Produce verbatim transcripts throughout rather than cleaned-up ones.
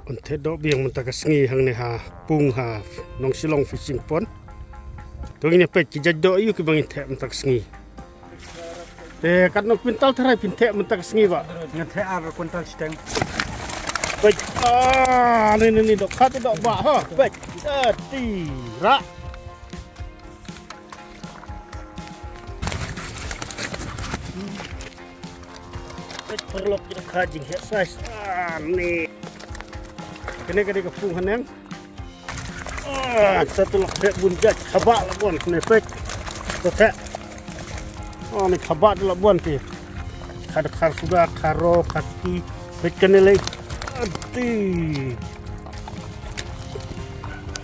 Yn theh doh biang mynta ka sngi hangne ha pung ha Nongshillong Fishing Pond. To ngin ïa peit ki jait doh aïu kiba ngin theh mynta ka sngi. Te katno kwintal tharai phin theh mynta ka sngi, Bah? Ngan theh ar kwintal shiteng. Peit. Ah, ni ni ni, doh khat doh bah ha. Peit. Eh, ti ra. Peit, paralok, ki doh kha jingeh size. Ah, ni. Kane ka dei ka pung haneng. Ah, sa tu lah peit bun jait khabah lah bun ne, peit. Tu peit. Oh, ni khabah tu lah bun ti. Khadkhar suda, kharo, khaki. Peit kane lei. Ati.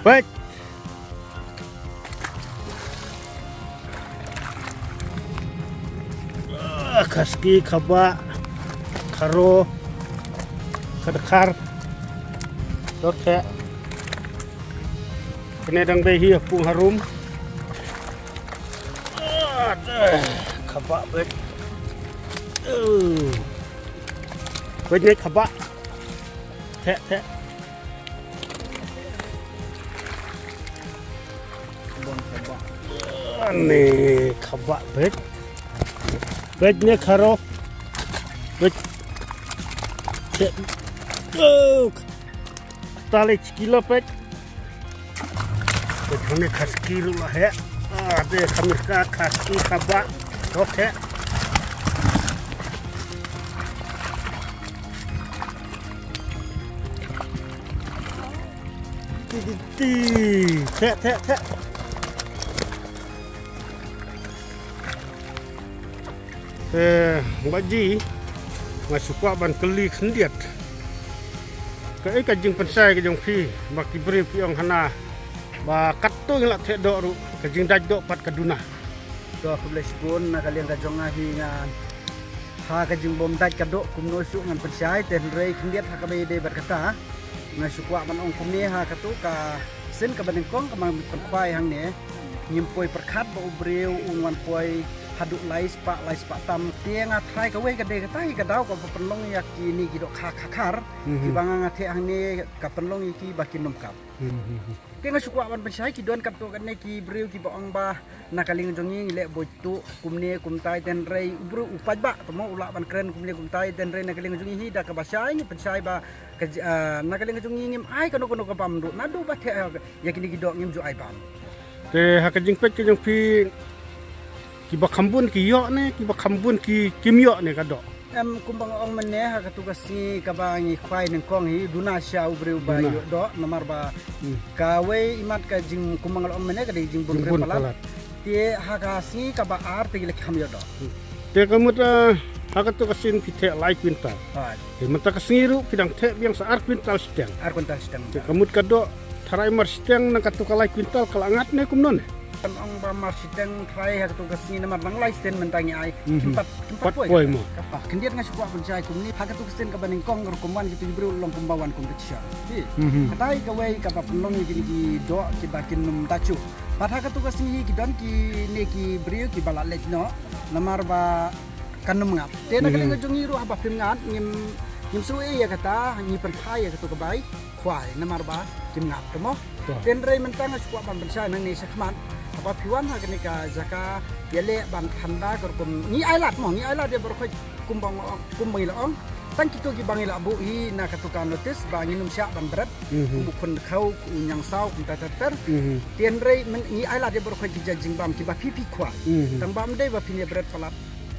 Peit. Ah, khaki, khabah, kharo, khadkhar. Doh theh. Kane dang bei hi ha pung harum. Ah, deh. Khabah beit. Uh. Beit ne khabah. Theh, theh. Bun khabah. Ani khabah beit. Beit ne kharo. Beit. Theh. Oh. Tali kilo peit. Peit hangne khaki ruh la heh. Ah, dei khamir ka khaki khabah. Doh theh. Ti, ti, ti. Theh, theh, theh. Eh, Bah Ji, nga shu kwah ban kylli khyndiat. Kaei ka jingpynshai ka jong phi, ba ki briew ki ong hana ba katto ngi la theh doh ruh, ka jingdait doh pat ka duna. To, khublei shibun, na ka liang ka jong nga hi nga, ha ka jingbym dait ka doh kumno shuh ngan pynshai, te hynrei khyndiat ha kaba ïadei bad kata, nga shu kwah ban ong kumne, ha katu ka sien kaba nyngkong kaba ngi pynkhwai hangne, ngim poi pyrkhat ba u briew un wan poi haduh lai spah, lai spah tam. Te nga tharai kawei ka dei kata hi ka daw kaba pynlong ïa kine ki doh kha khar. Mhm. Kiba nga, nga theh hangne ka pynlong ïa ki ba kin ym kap. Mhm. Te nga shu kwah ban pynshai, ki don katto katne ki briew kiba ong ba na ka liang jong ngi ngi leh beit tuh kumne kumtai, te hynrei u briew u paidbah tang mo u lah ban kren kumne kumtai, te hynrei na ka liang jong ngi hi da kaba shai ngi pynshai ba ka j-, ah, na ka liang jong ngi ngim ai kano kano ka bam duh, naduh ba theh ïa kine ki doh ngim ju ai bam. Te ha ka jingpeit ka jong phi, kiba kham bun ki ïoh ne, kiba kham bun ki kim ïoh ne ka doh? Em, kumba nga ong mynne, ha katu ka sngi kaba ngi khwai nyngkong hi, duna sha u briew ba ïoh doh, namar ba kawei imat ka jing, kumba nga la ong mynne, ka dei jingbun briew palat. Te ha ka sngi kaba ar te ki la kham ïoh doh. Te ka mut, eh, ha katu ka sien phi theh lai kwintal. Te mynta ka sngi ruh phi dang theh biang sa ar kwintal shiteng. Ar kwintal shiteng. Te ka mut ka doh tharai mar shiteng na katu ka lai kwintal ka la ngat ne kumno ne? Kan ong ba mar shiteng tharai ha katu ka sngi namar nang lai sien mynta ngi ai. Mhm. Kim pat, kim pat poi mo. Ka pat khyndiat nga shu kwah pynshai kumne, ha katu ka sien kaba nyngkong ruh kum wan kitu ki briew long kumba wan competition. Katai kawei kaba pynlong ïa kine ki doh kiba kin ym dait shuh. Pat ha katu ka sngi hi ki don kine ki briew kiba la leit noh namar ba kan ym ngat. Te na ka liang ka jong ngi ruh haba phim ngat ngim, ngim shu ïa kata, ngi pynphai ïa katu ka bai khwai namar ba kim ngat te mo. Te hynrei mynta nga shu kwah ban pynshai nangne shakhmat, haba phi wan ha kane ka jaka ïaleh ban than da ka rukom, ngi ai lad mo, ngi ai lad ïa baroh khoit kumba ngi la ong. Tang kito kiba ngi la buh hi na katu ka notice ba ngin ym shah ban bret. Mhm. Kum u khun khaw, u ñiangsaw, kumta ter ter. Mhm. Te hynrei ngi ai lad ïa baroh khoit ki jait jingbam kiba phi phi khwai. Mhm. Tang ba ym dei ba phin ïa bret palat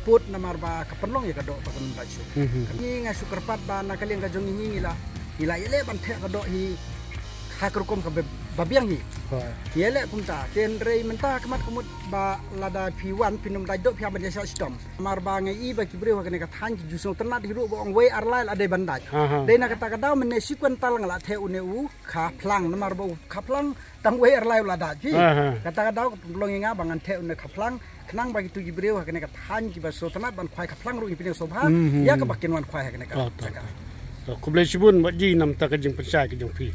pud namar ba ka pynlong ïa ka doh ba kan ym dait shuh. Mhm. Ngi nga shu kyrpad ba na ka liang ka jong ngi ngi la, ngi la ïaleh ban theh ka doh hi ha ka rukom kaba biang hi. Ïaleh kumta, te hynrei mynta ka mat ka mut ba lada phi wan phin ym dait doh phi hap ban ïa shah shitom. Namar ba nga i ba ki briew ha kane ka thaiñ ki ju sngewtynnat hi ruh ba ong wei ar lai la dei ban dait. Dei na kata ka daw mynne shi kwintal nga la theh une u khaphlang namar ba u khaphlang tang wei ar lai u la dait phi. Kata ka daw ka pynlong ïa nga ba ngan theh une khaphlang. Khnang ba kitu ki briew ha kane ka thaiñ kiba sngewtynnat ban khwai khaphlang ruh ngin pynïasngewbha ïa kaba kin wan khwai ha kane ka jaka. Khublei shibun Bah Ji namar ka jingpynshai ka jong phi.